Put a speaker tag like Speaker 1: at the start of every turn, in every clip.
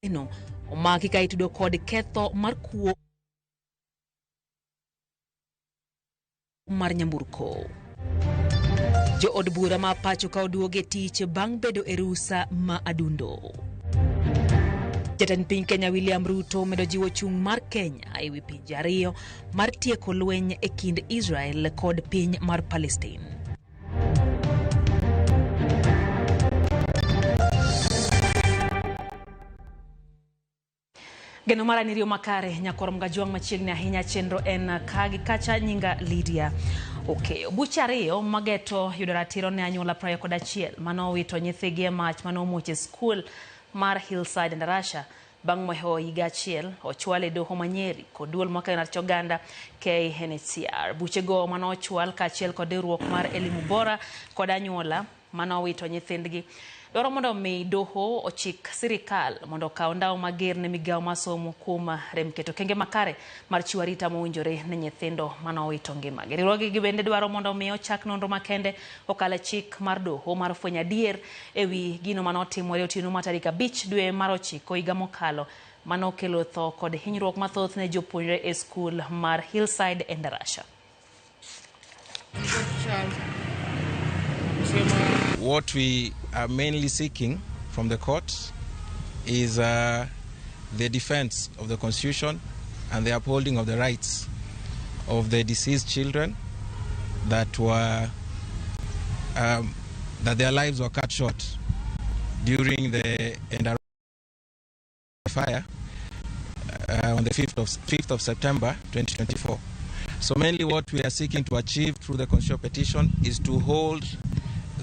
Speaker 1: No omaki ka itudo kod ketho mar kuo mar nyamburko. Jo od bura ma pacho ka oduogo e tich bang' bedo e rusa ma adundo. Jatend piny Kenya William Ruto omedo jiwo chung' mar Kenya ewi pinje ariyo mar tieko lweny e kind Israel kod piny mar Palestine. Geno mara ni riyo makare nyakwar Mgajwang' machiegni ahinya chenro en ka gi kacha nyinga Lydia Okeyo. Buche ariyo mageto yudo ratiro ne anyuola 21 mane owito nyithigi e mach mane omuoch e skul mar Hillside Endarasha bang' mweho higa achiel ochwal e doho ma Nyeri kod duol makayo rach oganda KNHCR. Buchego mane ochwal kaachiel kod riwruok mar Elimu Bora kod anyuola mane owito nyithindgi dwaro mondo mi doho ochik sirikal mondo okaw ndawo mager ne migawo mar somo kuom rem keto kenge makare mar chiwo arita mowinjore ne nyithindo mane owito ngimagi. Riwruogegi bende dwaro mondo mi ochak nonro makende okal e chik mar doho mar fwenyo adier ewi gino mane otimore otieno mar tarik 5 dwe mar 9 higa mokalo mane okelo tho kod hinyruok mathoth ne jopuonjre e skul mar Hillside Endarasha.
Speaker 2: What we are mainly seeking from the court is the defense of the Constitution and the upholding of the rights of the deceased children that were that their lives were cut short during the Endarasha fire on the 5th of September 2024. So mainly what we are seeking to achieve through the constitutional petition is to hold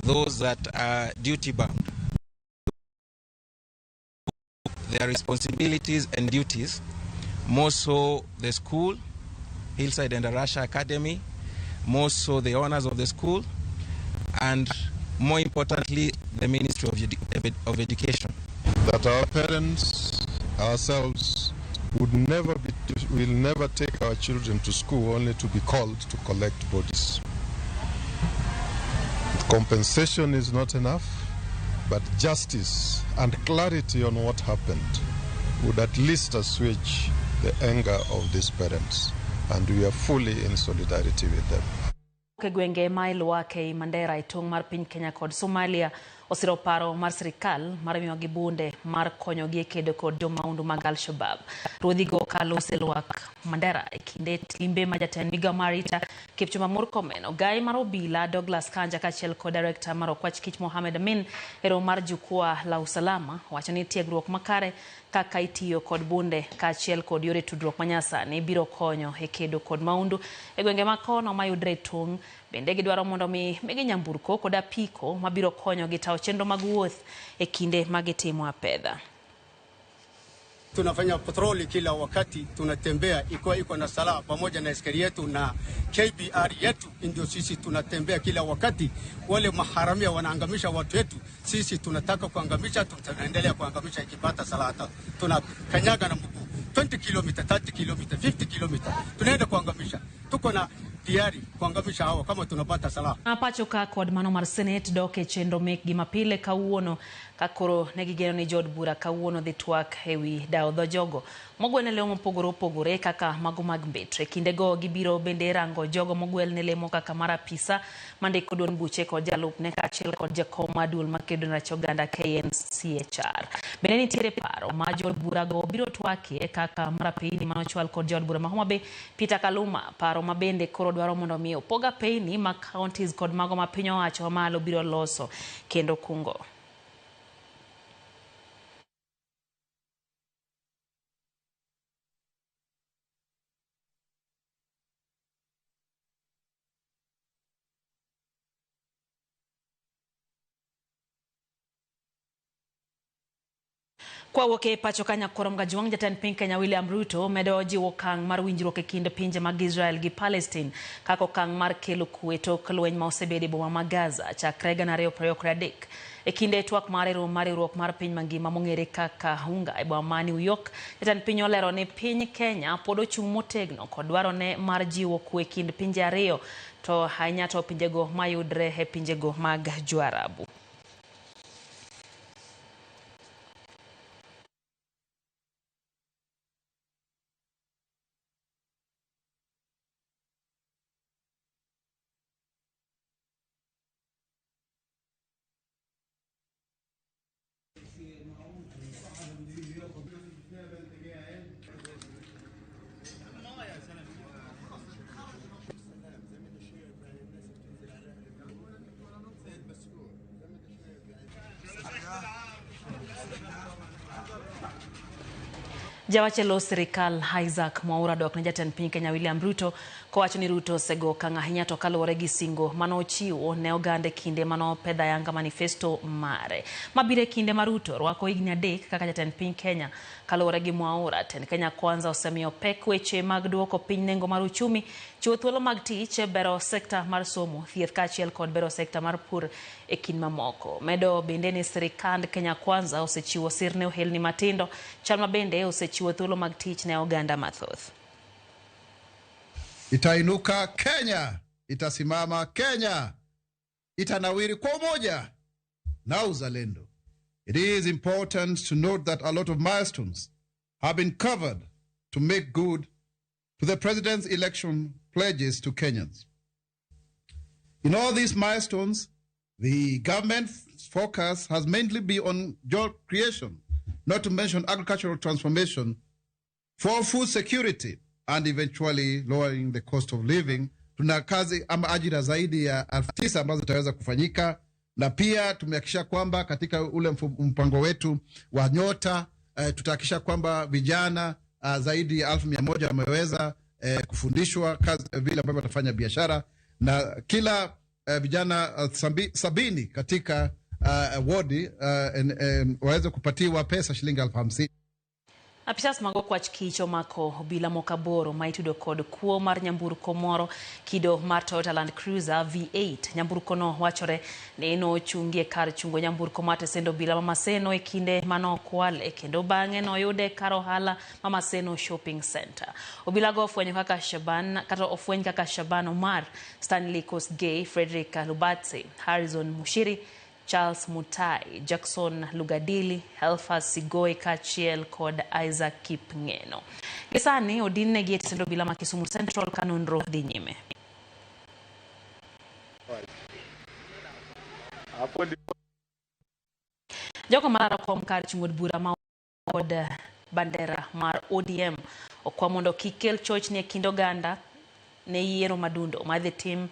Speaker 2: those that are duty bound, their responsibilities and duties, more so the school, Hillside Endarasha Academy, more so the owners of the school, and more importantly, the Ministry of Education.
Speaker 3: That our parents, ourselves, would never be, will never take our children to school only to be called to collect bodies. Compensation is not enough, but justice and clarity on what happened would at least assuage the anger of these parents, and we are fully in solidarity with them.
Speaker 1: E gwenge ma Elwak ei Mandera e tong' mar piny Kenya kod Somalia osiro paro mar sirikal mar miyogi bunde mar konyogi e kedo kod jomaundu mag Al-Shabaab. Ruodhigo kalo oselwak Mandera e kinde limbe ma jatend migao mar arita Kipchumba Murkomen, ogai mar obila Douglas Kanja kaachiel kod director mar Okwach Kich Mohamed Amin e romo mar Jukwaa la Usalama wacho ni tiegruok makare kaka itiyo kod bunde kaachiel kod yore tudruok manyasani biro konyo e kedo kod maundu e gwenge ma kono mayudre e tong'. Bende gidwaro mondo mi migi nyamburko kod apiko mabiro konyo gi tayo chenro mag wuoth e kinde ma gitimo apedha.
Speaker 4: Tunafanya patroli kila wakati, tunatembea ikiwa iko na salaa pamoja na askari yetu na KBR yetu, ndio sisi tunatembea kila wakati. Wale maharamia wanaangamisha watu wetu, sisi tunataka kuangamisha, tunaendelea kuangamisha. Ikipata salaa tunakanyaga na mguu 20 km, 30 km, 50 km, tunaenda kuangamisha. Tuko na tayari kuangamisha hao kama tunapata salaa.
Speaker 1: Pacho ka kod mano mar Senate dok e chenro mekgi mapile kawuono ka koro ne gigeno ni jood bura kawuono dhi twak ewi dawo dho jogo mogwel ne lemo mopogore opogore kaka mago mag mbetre. Kindego gibiro bende rango jogo mogwel ne lemo kaka mar apisa mandiko duond buche kod jalupne kaachiel kod jakom mar duol makedo ne rach oganda KNCHR. Bende nitiere paro ma jood burago biro twakie kaka mar apeyni manochwal kod jaod bura ma Homa Bay Peter Kaluma, paro ma bende koro dwaro mondo mi opog apeyni mag counties kod mago ma piny owacho mamalo biro loso kendo kungo. Kwawuok e pacho ka Nyakwar Mgajwang', jatend piny Kenya William Ruto medo jiwo okang' mar winjruok e kind pinje mag Israel gi Palestine kaka okang' mar kelo kwe tok lweny ma osebedo e boma ma Gaza chakre 2023. E kinde twak mare romo mar riwruok mar piny mangima mong'ere kaka UNGA e boma ma New York, jatend piny olero ni piny Kenya pod ochung' motegno kod dwarone mar jiwo kwe e kind pinje ariyo, to ahinya to pinjego mayudre e pinjego mag Joarabu. Jawach e lo sirikal Isaac Mwaura dok ne jatend piny Kenya William Ruto kowacho ni Ruto osego okang' ahinya to kaluwore gi singo mane ochiwo ne oganda e kinde mane opedho ayanga manifesto mare. Mabiro e kinde ma Ruto rwako higni 3 kaka jatend piny Kenya. Kaluwore gi Mwaura, tend Kenya Kwanza osemiyo pek weche mag duoko piny nengo mar uchumi, chiwo thuolo mag tich, bero sekta mar somo, thieth kaachiel kod bero sekta mar pur e kind mamoko. Medo bende ni sirikand Kenya Kwanza osechiwo sir ne ohelni matindo, chal ma bende osechiwo thuolo mag tich ne oganda mathoth.
Speaker 5: Itainuka Kenya, itasimama Kenya, itanawiri kwa umoja na uzalendo. It is important to note that a lot of milestones have been covered to make good to the president's election pledges to Kenyans. In all these milestones, the government's focus has mainly been on job creation, not to mention agricultural transformation for food security and eventually lowering the cost of living. Tuna kazi ama ajira zaidi ya 9,000 ambazo zitaweza kufanyika, na pia tumehakikisha kwamba katika ule mpango wetu wa Nyota tutahakikisha kwamba vijana zaidi ya 100,000 wameweza kufundishwa kazi vile ambavyo watafanya biashara, na kila vijana 70 katika wodi waweze kupatiwa pesa shilingi 50,000.
Speaker 1: Apisas mag okwach kich omako obila moko 8 ma itudo kod kuo mar nyamburko moro kido mar Toyota Land Cruiser V8. Nyamburko no wachore ni nochungi e kar chungo nyamburko mar tesend obila ma Maseno e kinde manokwale, kendo bang'e noyude kar ohala ma Maseno Shopping Center. Obila go ofwenyo kaka Shaban, kata ofweny kaka Shaban Omar, Stanley Kosgei, Frederick Lubatse, Harrison Mushiri, Charles Mutai, Jackson Lugadili, Helfas Sigoi kaachiel kod Isaac Kipngeno. Gisani odin-negi e tesend obila ma Kisumu Central ka nonro dhi nyime. Jogo malaro kom kar chung' od bura ma kod bandera mar ODM okwa mondo kik kel chochni e kind oganda ne yiero madundo ma idhi tim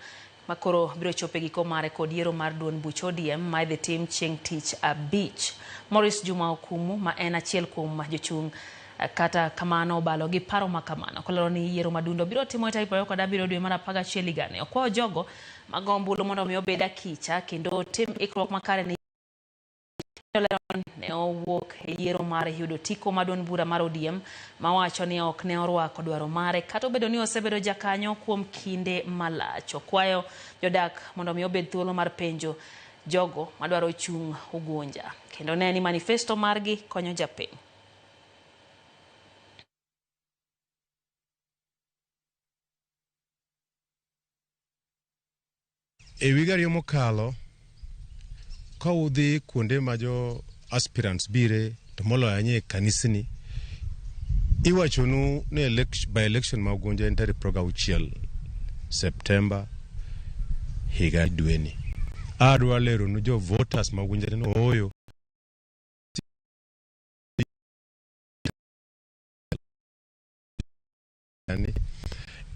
Speaker 1: makoro biro chopo e giko mare kod yiero mar duond buch ODM ma idhi tim chieng' tich abich. Maurice Juma Okumu ma en achiel kuom jochung' kata kamano obalo gi paro ma kamano kolero ni yiero madundo biro timo e tarik 27 dwe mar 11 higani. Okwayo jogo mago ombulu mondo mi obed akicha kendo tim ikruok makare ne ne owuok e yiero mar yudo otiko mar duond bura mar ODM mawacho ni ok ne orwako dwaro mare kata obedo ni osebedo jakanyo kuom kinde malach. Okwayo jodak mondo mi obed thuolo mar penjo jogo madwaro chung' Ugunja kendo ne ni manifesto margi konyo japiny.
Speaker 6: E wiga ariyo mokalo, ka udhi kuonde ma jo aspirants bire, to moloyo ahinya e kanisni, iwachonu ni by election ma Ugunja en tarik 26 Septemba higa dweni. Adwa leronu jo voters ma Ugunja ni ooyo.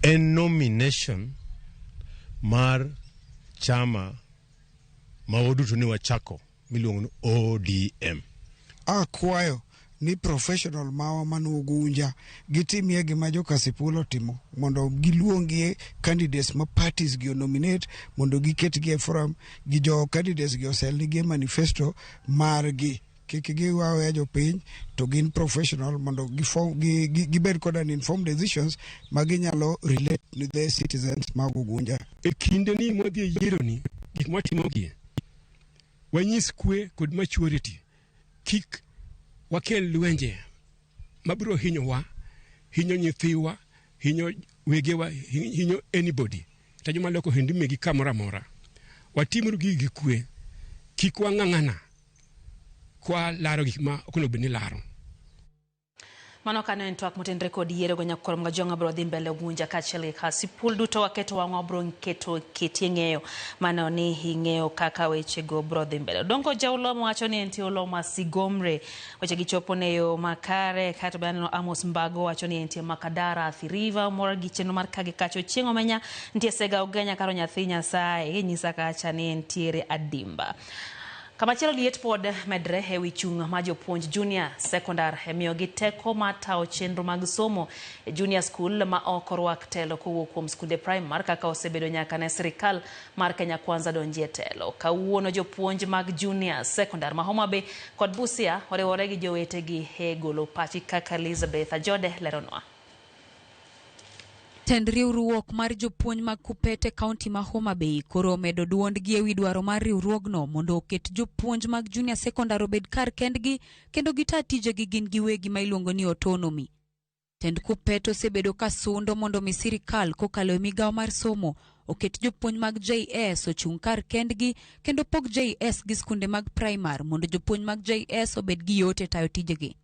Speaker 6: En nomination mar chama ma waduto ni wachako miluongo ni ODM.
Speaker 7: Akwayo ni professional mawa man Ugunja gitimie gima jo Kasipul otimo mondo giluongie candidates ma parties gi nominate mondo giketgi e forum gi jo candidates gi oselnigi e manifesto margi. Kik giwawe jopiny to gin professional mondo gibed kod an informed decisions ma ginyalo relate with the citizens mag Ugunja.
Speaker 8: E kinde ni mwadhi e yiero ni, gik mwatimogi, wanyis kwe kod maturity. Kik wakel lwenje mabiro hinyowa, hinyo nyithiwa, hinyo wegewa, hinyo anybody. Kata joma loko ohendni kamoro amora. Watimuru gigi gi kwe. Kik wang'ang'ana kwa laro gik ma ok onego bed ni laro.
Speaker 1: Mano kano en twak motenre kod yiero go nyakwar Mgajwang'a biro dhi mbele Ugunja kaachiel gi Kasipul duto waketo wang'wa biro keto ketie ng'eyo mano ni ing'eyo kaka wechego biro dhi mbele. Dongo Jaulomo wacho ni entie Oloma Sigomre weche gichopo ne yo makare. Kaeto be aneno Amos Mbago wacho ni entie Makadara Athi River mor gi chenro mar kagi kacho chieng' omenya nitie Sega Ugenya karo nyathi Nyasaye inyisa kacha ni entiere Adimba. Kamachielo liet pod medre ewi chung' ma jopuonj junior secondar e miyogi teko mar tawo chenro mag somo e junior school ma ok orwak telo kowuok kuom skunde primar kaka osebedo nyaka ne sirikal mar Kenya Kwanza donjie telo. Kawuono jopuonj mag junior secondar ma Homa Bay kod Busia oriwore gi jowetegi e golo pachi kaka Elizabeth Ajode leronwa.
Speaker 9: Tend riwruok mar jopuonj mag Kuppet e kaunti ma Homa Bay koro omedo duondgi ewi dwaro mar riwruogno mondo oket jopuonj mag junior secondary obed kar kendgi kendo gita tijegi gin giwegi ma iluongo ni autonomy. Tend Kuppet osebedo ka sundo mondo mi sirikal kokalo e migawo mar somo oket jopuonj mag JS ochung' kar kendgi kendo pog JS gi skunde mag primar mondo jopuonj mag JS obed gi yot e tayo tijegi.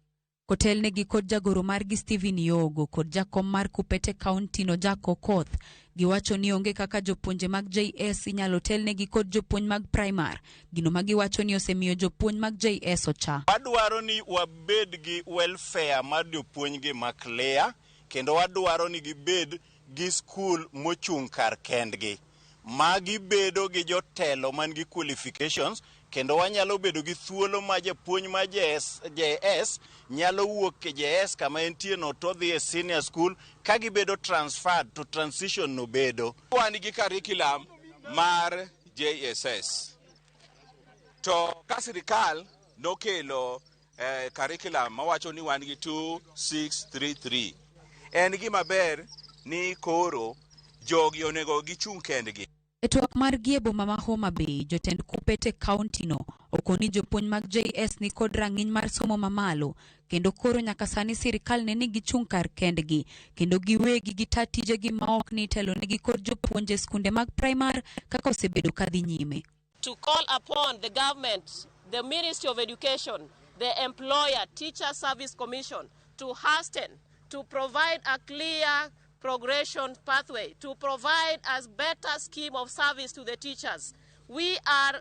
Speaker 9: Kotelnegi kod jagoro margi Stephen Yogo kod jakom mar Kuppet e kaunti no Jack Okoth, giwacho ni onge kaka jopuonje mag JS inyalo telnegi kod jopuonj mag primar, gino ma giwacho ni osemiyo jopuonj mag JS ocha.
Speaker 10: Wadwaro ni wabed gi welfare mar jopuonj gi ma clear, kendo wadwaro ni gibed gi skul mochung' kar kendgi. Magi bedo gi jotelo man gi qualifications, kendo wanyalo bedo gi thuolo ma japuonj ma JS nyalo wuok e JS kama entie no to dhi e senior school ka gibedo transferred to transition no bedo.
Speaker 11: Wan gi curriculum mar JSS. To ka sirikal nokelo curriculum mawacho ni wan gi 2, 6, 3, 3. En gima ber ni koro jogi onego gichung' kendgi.
Speaker 9: E twak margi e boma ma Homa Bay, jotend Kuppet e kaunti no okoni jopuonj mag JS ni kod rang'iny mar somo mamalo kendo koro nyaka sani sirikal ne ni gichung' kar kendgi kendo giwegi gita tijegi ma ok ni itelonegi kod jopuonj e skunde mag primar kaka osebedo kadhi nyime.
Speaker 12: To call upon the government, the Ministry of Education, the Employer Teacher Service Commission to hasten, to provide a clear progression pathway, to provide a better scheme of service to the teachers. We are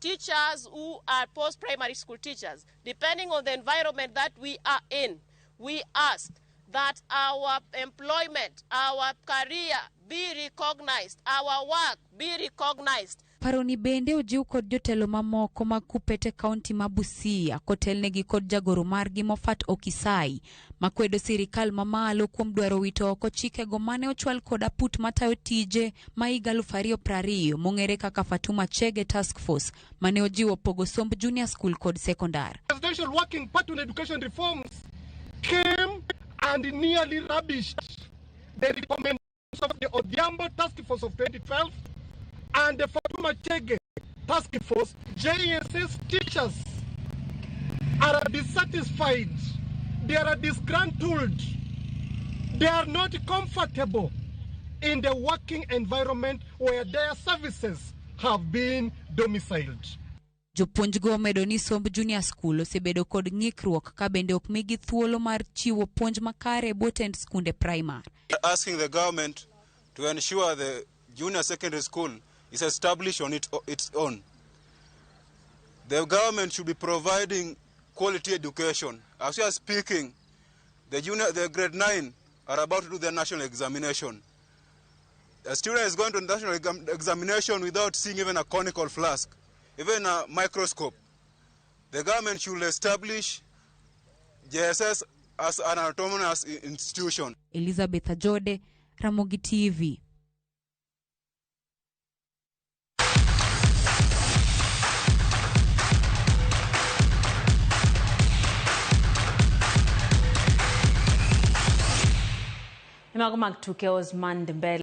Speaker 12: teachers who are post-primary school teachers. Depending on the environment that we are in, we ask that our employment, our career be recognized, our work be recognized.
Speaker 9: Paroni bende ojiw kod jotelo mamoko mag Kuppet e kaunti ma Busia kotelnegi kod jagoro margi Moffat Okisai makwedo sirikal mamalo kuom dwaro wito oko chikego mane ochwal kod aput matayo tije ma higa 2020 mong'ere kaka Fatuma Chege Task Force mane ojiwo pogo somb junior school kod secondar.
Speaker 13: Presidential Working Party on Education Reforms came and nearly rubbished the recommendations of the Odhiambo Task Force of 2012 and the Fatuma Chege Task Force. JSS teachers are dissatisfied, they are disgruntled, they are not comfortable in the working environment where their services have been domiciled.
Speaker 9: Jopuonjgo omedo ni somb junior school osebedo kod ng'ikruok ka bende ok migi thuolo mar chiwo puonj makare e bwo tend skunde primar.
Speaker 14: Asking the government to ensure the junior secondary school is established on its own. The government should be providing quality education. As we are speaking, the grade 9 are about to do their national examination. A student is going to national examination without seeing even a conical flask, even a microscope. The government should establish JSS as an autonomous institution.
Speaker 9: Elizabeth Ajode, Ramogi TV.
Speaker 1: Mago mag tuke Osman Dembele.